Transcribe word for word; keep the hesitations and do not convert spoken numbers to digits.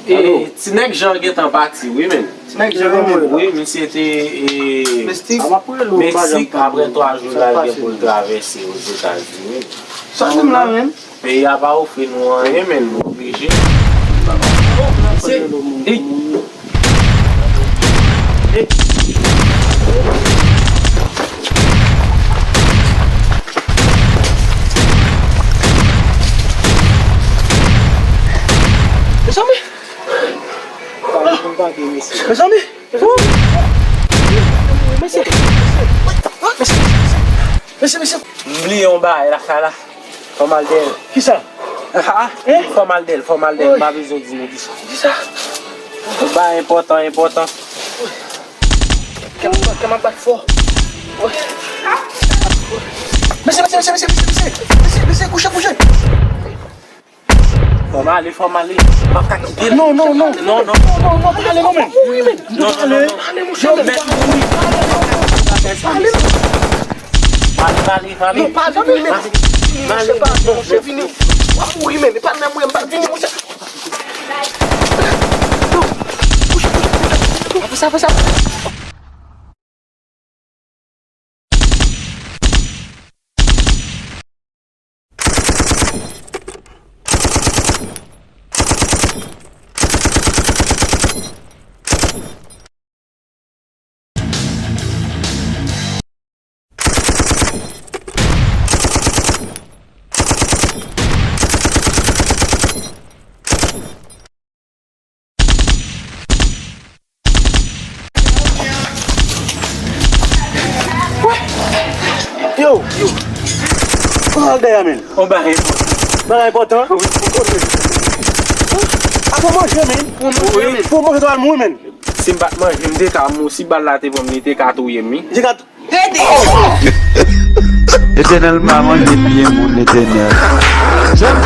E, ti nèg Jan gentan pati, wi, men. Ti nèg Jan gentan pati. Wi, misye te, e, Meksik, apre twa jou l al gen pou l travèse Ozetazini. Sa w di m la, men? Peyi a pa ofri nou anyen, men nou oblije. Se, e, e. Mezanmi! Mezanmi! Mesye! Mesye, mesye! Mesye, mesye! M bliye yon bagay lakay la. Fò m al dèyè l. Kisa? Ah, ah. Fò m al dèyè l, fò m al dèyè l. M pa bezwen di nou kisa. Kisa? Yon bagay enpòtan, enpòtan. Kè m ap, kè m ap bat fò. Mesye, mesye, mesye, mesye, mesye, mesye, mesye, mesye, kouche, kouche. Fò m ale, fò m ale. M ap ka kite l. Non, non, non. Non, non. Non, non, non, pa ale non, men. Non, non, non, non. Yo, mèt mouri. Pale, pale, pale. Non, pa vini, men. Vini, monchè, pa vini, monchè, vini. W ap mouri, men. E pa nan mwen, m pa vini, monchè. Non. Kouche, kouche, kouche. Apre sa, apre sa. Yo, yo. Ou al dèyè, men. On bagay enpòtan. Bagay enpòtan? Wi. Avan manje, men. Wi. Pou manje, twa al mouri, men. Si m pa t manje, m te ka mouri. Si bal la te pran m, li te ka touye m, wi. Li te ka Etènèl pa manje byen moun Etènèl. Sèl